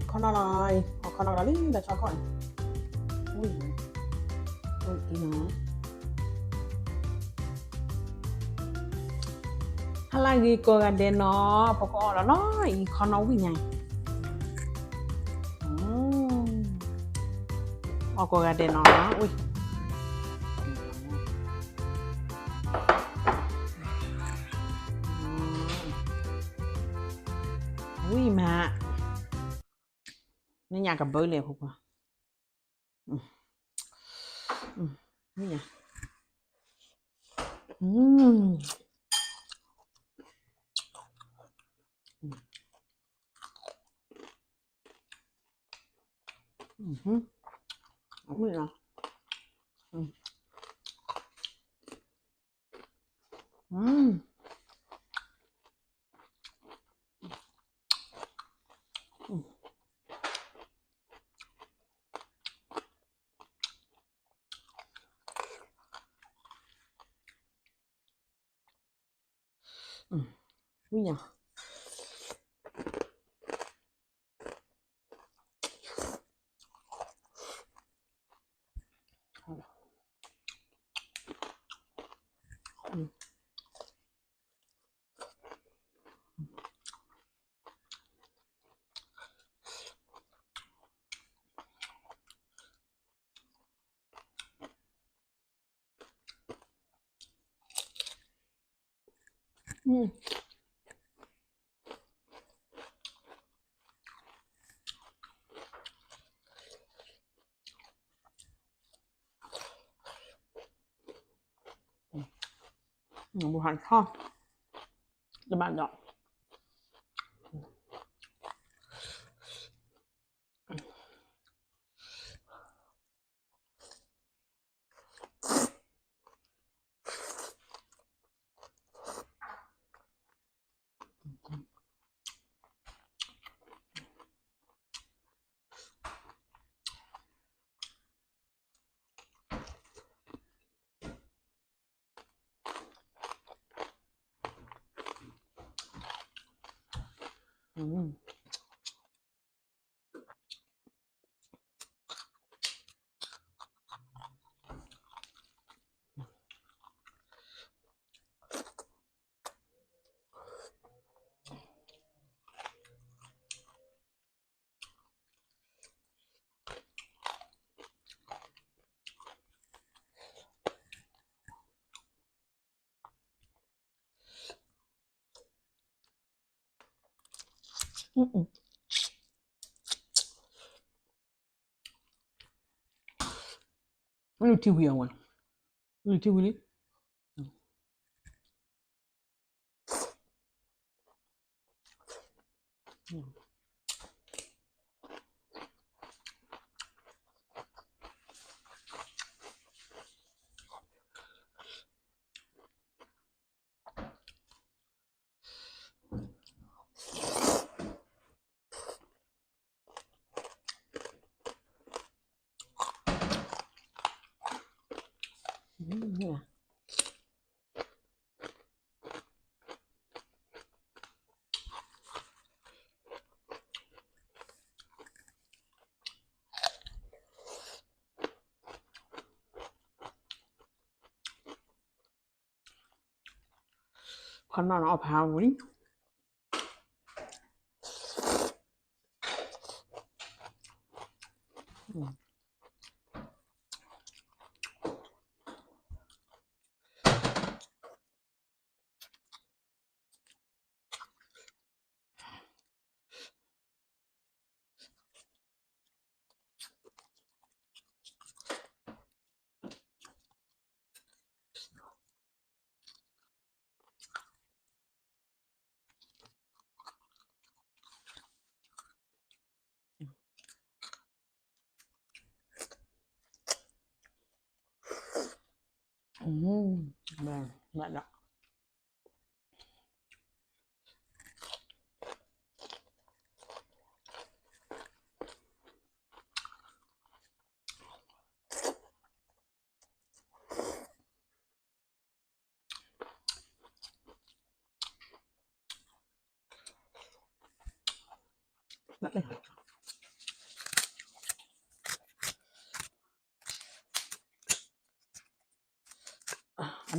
ခီနီၢ်နီၢ်အံၤ ခီနီၢ်ကဒီးလံ တၢ်ဆီခီန့ၣ်, ဝံၣ်, ဝံၣ်နီၤ, ဟါလၢဂ့ၤကိးဂၤဒဲးနီၤ, ပကအီၣ်လီၤနီၤအံၤ ခီနီၢ်ဝံၣ်ညါအံၤ, အီၣ်ကိးဂၤဒဲးနီၤ, ဝံၣ် ဝံၣ်မး, နညၣ်ကဘၢလဲၣ်ဖိခွါ, ဝံၣ်ညါ, ဝံၣ်နီၤ, ဝံၣ်ညါ, ဘူးဟးထီၣ် တဘၣ်ဒီး လူၤထံဝံၤအဝဲ, လူၤထံဝံၤလံ. ခီနီၢ်နီၢ်အီၣ်ဖးဝံၤ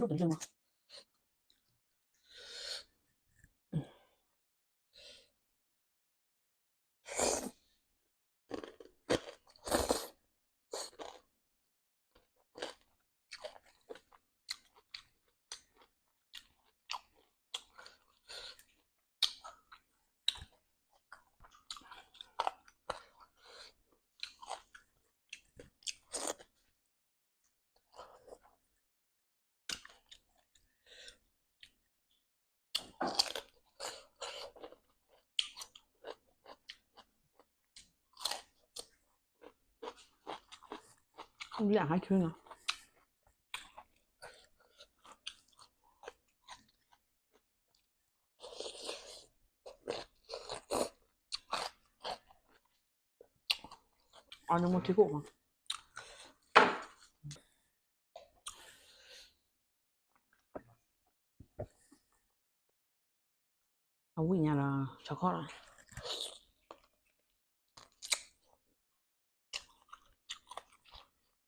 ဒိၣ်တလၢမး လၢဟါချုနီၤ အန့ၣ်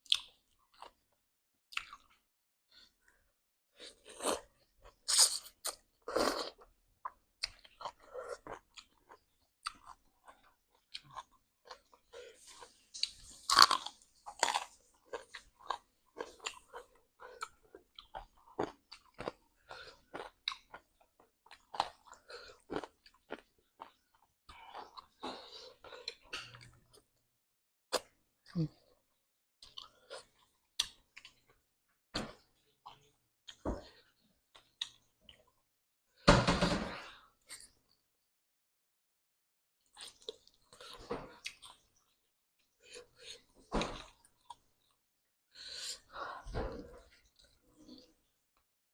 မ့ၢ်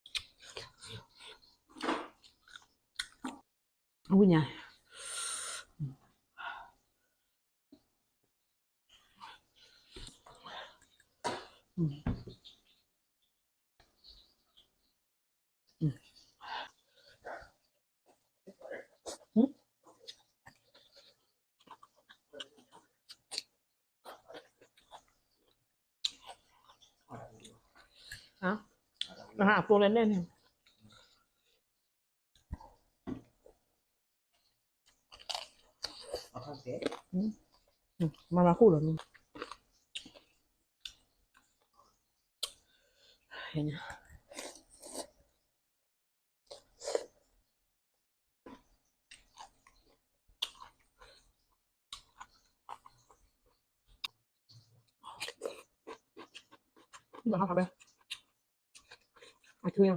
ထံခိၣ်မး အဝံၣ်ညါလီၤ ဆီခီၣ်လီၤ ဝံၣ်ညါ အဟးအသိလၢနဲၣ်န့ၣ် မၤမၤဃူလီၤန့ၣ် ဘၣ်ဟးဘဲ အထူၣ်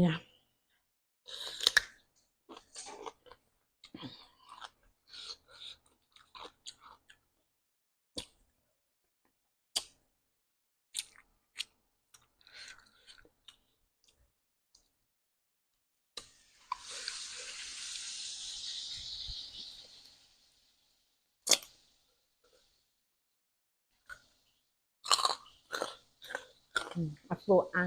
ညါ အသိအါ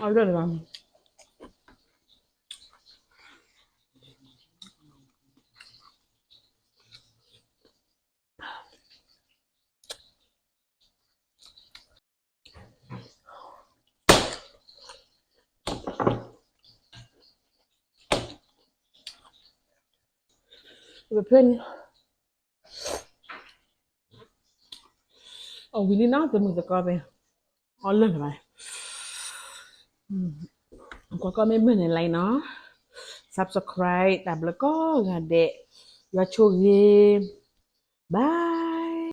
အလၢာ်လၢာ် ဖဲန့ၣ် အဝံၤလံနီၤ တမုာ်သကိးသ့ၣ် အီၣ်လၢာ်လၢာ်ဘၣ် ကွၢ်ကီမ့ၢ်မုာ်န့ၣ် like နီၤ, subscribe တၢ်ဘျုးကိးဂၤဒဲး, ယွၤဆိၣ်ဂ့ၤ, bye.